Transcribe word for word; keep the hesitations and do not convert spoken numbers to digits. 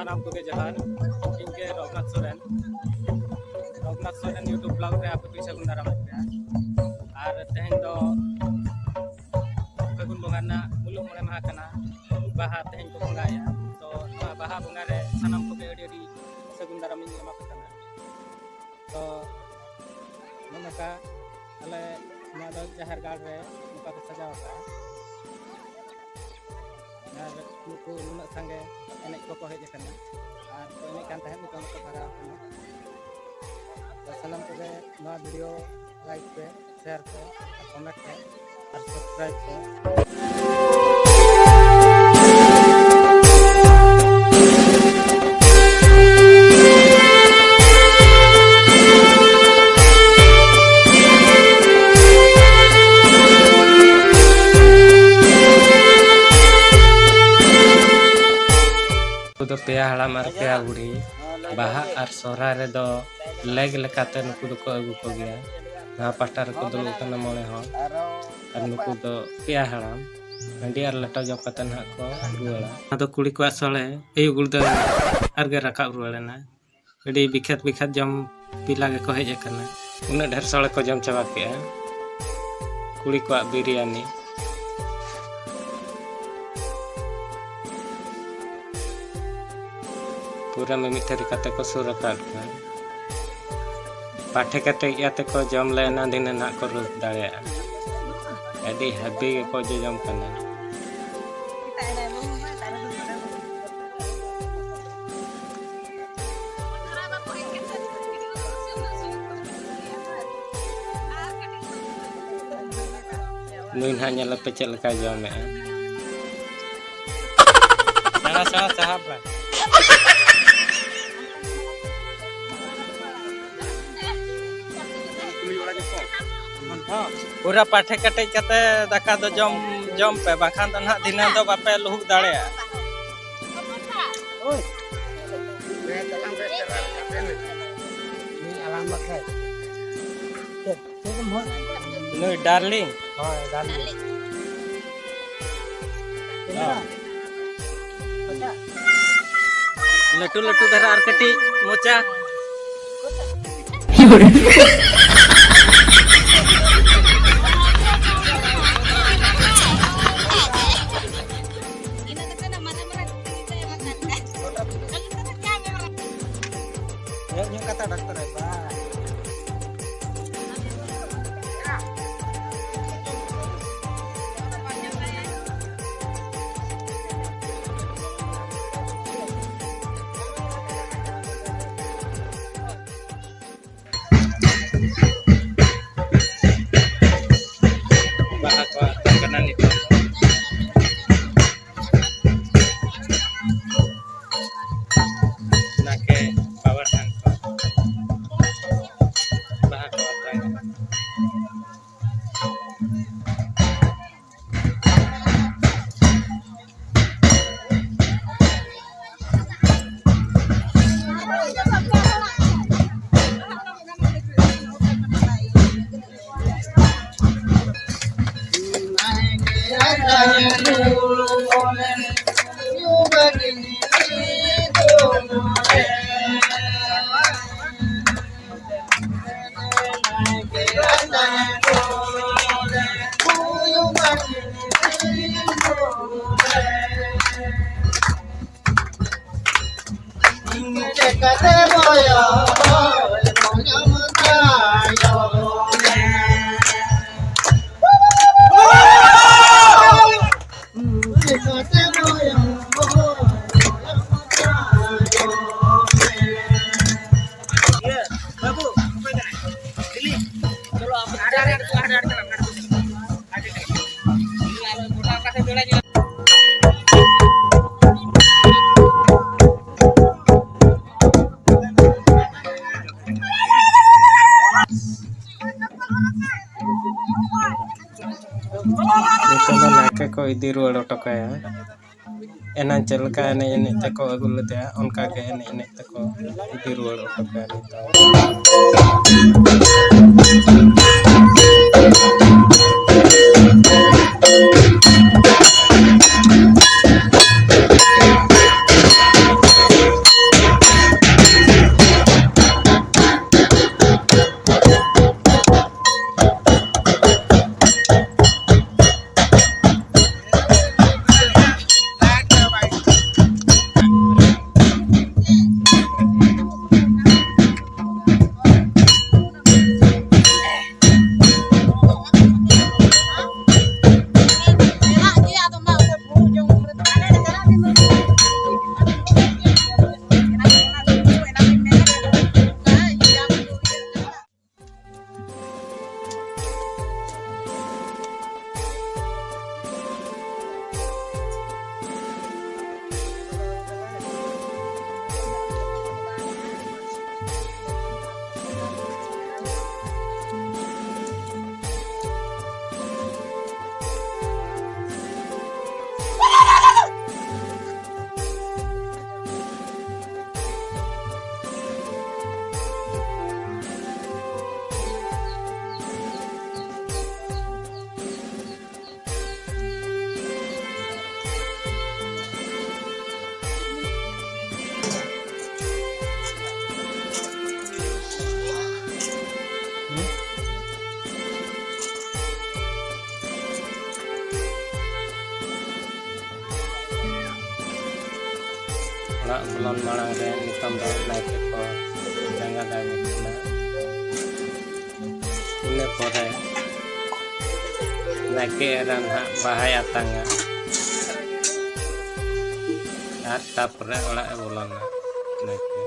ᱥᱟᱱᱟᱢ ᱠᱚᱜᱮ ᱡᱚᱦᱟᱨ᱾ ᱤᱧ ᱜᱮ ᱨᱚᱜᱷᱩᱱᱟᱛᱷ ᱥᱚᱨᱮᱱ᱾ ᱨᱚᱜᱷᱩᱱᱟᱛᱷ ᱥᱚᱨᱮᱱ YouTube vlog ᱨᱮ ᱟᱯᱮ ᱠᱚᱧ ᱥᱟᱹᱜᱩᱱ ᱫᱟᱨᱟᱢᱮᱫ ᱯᱮᱭᱟ᱾ ᱟᱨ ᱛᱮᱦᱮᱧ ᱫᱚ ᱯᱷᱟᱹᱜᱩᱱ ᱵᱚᱸᱜᱟ ᱨᱮᱱᱟᱜ ᱢᱩᱞᱩᱜ ᱢᱚᱬᱮ ᱢᱟᱦᱟ ᱠᱟᱱᱟ᱾ ᱵᱟᱦᱟ ᱛᱮᱦᱮᱧ ᱠᱚ ᱵᱚᱸᱜᱟᱭᱟ᱾ ᱛᱚ ᱱᱚᱣᱟ ᱵᱟᱦᱟ ᱵᱚᱸᱜᱟ ᱨᱮ ᱥᱟᱱᱟᱢ ᱠᱚᱜᱮ ᱟᱹᱰᱤ ᱟᱹᱰᱤ ᱥᱟᱹᱜᱩᱱ ᱫᱟᱨᱟᱢ ᱤᱧ ᱮᱢᱟ ᱯᱮ ᱠᱟᱱᱟ᱾ ᱛᱚ ᱱᱚᱜᱼᱚ ᱱᱚᱝᱠᱟ ᱟᱞᱮ ᱱᱚᱣᱟ ᱫᱚ ᱡᱟᱦᱮᱨ ᱜᱟᱲ ᱨᱮ ᱱᱚᱝᱠᱟ ᱠᱚ ᱥᱟᱡᱟᱣ ᱟᱠᱟᱫᱼᱟ᱾ ᱟᱨ ᱱᱩᱠᱩ ᱱᱩᱱᱟᱹᱜ ᱥᱟᱸᱜᱮ ᱮᱱᱮᱡ ᱠᱚᱠᱚ ᱦᱮᱡ ᱟᱠᱟᱱᱟ ᱟᱨ ᱠᱚ ᱮᱱᱮᱡ ᱠᱟᱱ ᱛᱟᱦᱮᱸᱫ, ᱱᱤᱛᱚᱜ ᱫᱚᱠᱚ ᱵᱷᱟᱜᱟᱣ ᱟᱠᱟᱱᱟ᱾ ᱛᱚ ᱥᱟᱱᱟᱢ ᱠᱚᱜᱮ ᱱᱚᱣᱟ video like ᱯᱮ, share ᱯᱮ, ᱟᱨ comment ᱯᱮ, ᱟᱨ subscribe ᱯᱮ᱾ ᱩᱱᱠᱩ ᱫᱚ ᱯᱮᱭᱟ ᱦᱟᱲᱟᱢ ᱟᱨ ᱯᱮᱭᱟ ᱵᱩᱲᱦᱤ᱾ ᱵᱟᱦᱟ ᱟᱨ ᱥᱚᱦᱨᱟᱭ ᱨᱮᱫᱚ ᱞᱮᱠ ᱞᱮᱠᱟᱛᱮ ᱱᱩᱠᱩ ᱫᱚᱠᱚ ᱟᱹᱜᱩ ᱠᱚᱜᱮᱭᱟ᱾ ᱱᱚᱣᱟ ᱯᱟᱦᱴᱟ ᱨᱮᱠᱚ ᱫᱩᱲᱩᱵ ᱠᱟᱱᱟ ᱢᱚᱬᱮ ᱦᱚᱲ, ᱟᱨ ᱱᱩᱠᱩ ᱫᱚ ᱯᱮᱭᱟ ᱦᱟᱲᱟᱢ᱾ ᱦᱟᱺᱰᱤ ᱟᱨ ᱞᱮᱴᱚ ᱡᱚᱢ ᱠᱟᱛᱮ ᱱᱟᱦᱟᱜ ᱠᱚ ᱨᱩᱣᱟᱹᱲᱟ᱾ ᱚᱱᱟ ᱫᱚ ᱠᱩᱲᱤ ᱠᱚᱣᱟᱜ ᱥᱚᱲᱮ, ᱟᱹᱭᱩᱵ ᱜᱩᱲᱫᱟᱹ ᱟᱨᱜᱮ ᱨᱟᱠᱟᱵ ᱨᱩᱣᱟᱹᱲ ᱮᱱᱟ᱾ ᱟᱹᱰᱤ ᱵᱤᱠᱷᱟᱛ ᱵᱤᱠᱷᱟᱛ ᱡᱚᱢ ᱯᱤᱞᱟ ᱜᱮᱠᱚ ᱦᱮᱡ ᱟᱠᱟᱱᱟ᱾ ᱩᱱᱟᱹᱜ ᱰᱷᱮᱨ ᱥᱚᱲᱮ ᱠᱚ ᱡᱚᱢ ᱪᱟᱵᱟ ᱠᱮᱜᱼᱟ᱾ ᱠᱩᱲᱤ ᱠᱚᱣᱟᱜ ᱵᱤᱨᱭᱟᱱᱤ᱾ ᱯᱩᱨᱟᱹ ᱢᱤᱢᱤᱫ ᱛᱷᱟᱹᱨᱤ ᱠᱟᱛᱮ ᱠᱚ ᱥᱩᱨ ᱟᱠᱟᱫ ᱠᱚᱣᱟ᱾ ᱯᱟᱴᱷᱮ ᱠᱟᱛᱮ ᱤᱭᱟᱹ ᱛᱮᱠᱚ ᱡᱚᱢ ᱞᱮ ᱮᱱᱟ, ᱫᱷᱤᱱᱟᱹᱱ ᱦᱟᱸᱜ ᱠᱚ ᱨᱩᱯ ᱫᱟᱲᱮᱭᱟᱜᱼᱟ᱾ ᱟᱹᱰᱤ ᱦᱟᱹᱵᱤ ᱜᱮᱠᱚ ᱡᱚᱡᱚᱢ ᱠᱟᱱᱟ᱾ ᱱᱩᱭ ᱱᱟᱦᱟᱜ ᱧᱮᱞᱮᱯᱮ ᱪᱮᱫ ᱞᱮᱠᱟᱭ ᱡᱚᱢᱮᱜᱼᱟ᱾ ᱥᱮᱬᱟ ᱥᱮᱬᱟ ᱥᱟᱦᱟᱵ ᱢᱮ᱾ ᱯᱩᱨᱟᱹ ᱯᱟᱴᱷᱮ ᱠᱮᱴᱮᱡ ᱠᱟᱛᱮ ᱫᱟᱠᱟ ᱫᱚ ᱡᱚᱢ, ᱡᱚᱢ ᱯᱮ, ᱵᱟᱠᱷᱟᱱ ᱫᱚ ᱱᱟᱦᱟᱜ ᱫᱷᱤᱱᱟᱹᱝ ᱫᱚ ᱵᱟᱯᱮ ᱞᱩᱦᱩᱠ ᱫᱟᱲᱮᱭᱟᱜᱼᱟ᱾ ᱟᱞᱟᱝ ᱵᱟᱠᱷᱨᱟ᱾ ᱪᱮᱫ, ᱪᱮᱫ ᱮᱢ ᱦᱚ-, ᱱᱩᱭ ᱰᱟᱨᱞᱤᱝ᱾ ᱦᱳᱭ, ᱰᱟᱨᱞᱤᱝ᱾ ᱦᱳᱭ᱾ ᱞᱟᱹᱴᱩ ᱞᱟᱹᱴᱩ ᱫᱷᱟᱨᱟ ᱟᱨ ᱠᱟᱹᱴᱤᱡ ᱢᱚᱪᱟ᱾ ᱧᱚᱜ ᱧᱚᱜ ᱠᱟᱛᱷᱟ ᱰᱟᱠᱛᱟᱨ ᱵᱟᱵᱟ᱾ ᱵᱟᱦᱟ ᱠᱚ ᱟᱛᱟᱝ ᱠᱟᱱᱟ ᱱᱤᱛᱚᱜ ᱫᱚ᱾ ᱱᱟᱠᱮ ᱵᱟᱵᱟ ᱴᱷᱮᱱ ᱠᱷᱚᱱ ᱵᱟᱦᱟ ᱠᱚ ᱟᱛᱟᱝ ᱠᱟᱱᱟ᱾ ᱱᱤᱛᱚᱜ ᱫᱚ ᱱᱟᱭᱠᱮ ᱠᱚ ᱤᱫᱤ ᱨᱩᱣᱟᱹᱲ ᱦᱚᱴᱚ ᱠᱟᱭᱟ᱾ ᱮᱱᱟᱝ ᱪᱮᱫ ᱞᱮᱠᱟ ᱮᱱᱮᱡ ᱮᱱᱮᱡ ᱛᱮᱠᱚ ᱟᱹᱜᱩ ᱞᱮᱫᱮᱭᱟ, ᱚᱱᱠᱟ ᱜᱮ ᱮᱱᱮᱡ ᱮᱱᱮᱡ ᱛᱮᱠᱚ ᱤᱫᱤ ᱨᱩᱣᱟᱹᱲ ᱦᱚᱴᱚ ᱠᱟᱭᱟ ᱱᱤᱛᱚᱜ᱾ ᱚᱲᱟᱜ ᱵᱚᱞᱚᱱ ᱢᱟᱲᱟᱝ ᱨᱮ ᱱᱤᱛᱚᱝ ᱫᱚ ᱱᱟᱭᱠᱮ ᱠᱚ ᱡᱟᱸᱜᱟ ᱫᱟᱜᱮ ᱠᱟᱱᱟ᱾ ᱤᱱᱟᱹ ᱯᱚᱨᱮ ᱱᱟᱭᱠᱮ ᱮᱨᱟ ᱱᱟᱦᱟᱜ ᱵᱟᱦᱟᱭ ᱟᱛᱟᱝᱟ ᱟᱨ ᱛᱟᱨᱯᱚᱨᱮ ᱚᱲᱟᱜ ᱮ ᱵᱚᱞᱚᱱᱟ ᱱᱟᱭᱠᱮ᱾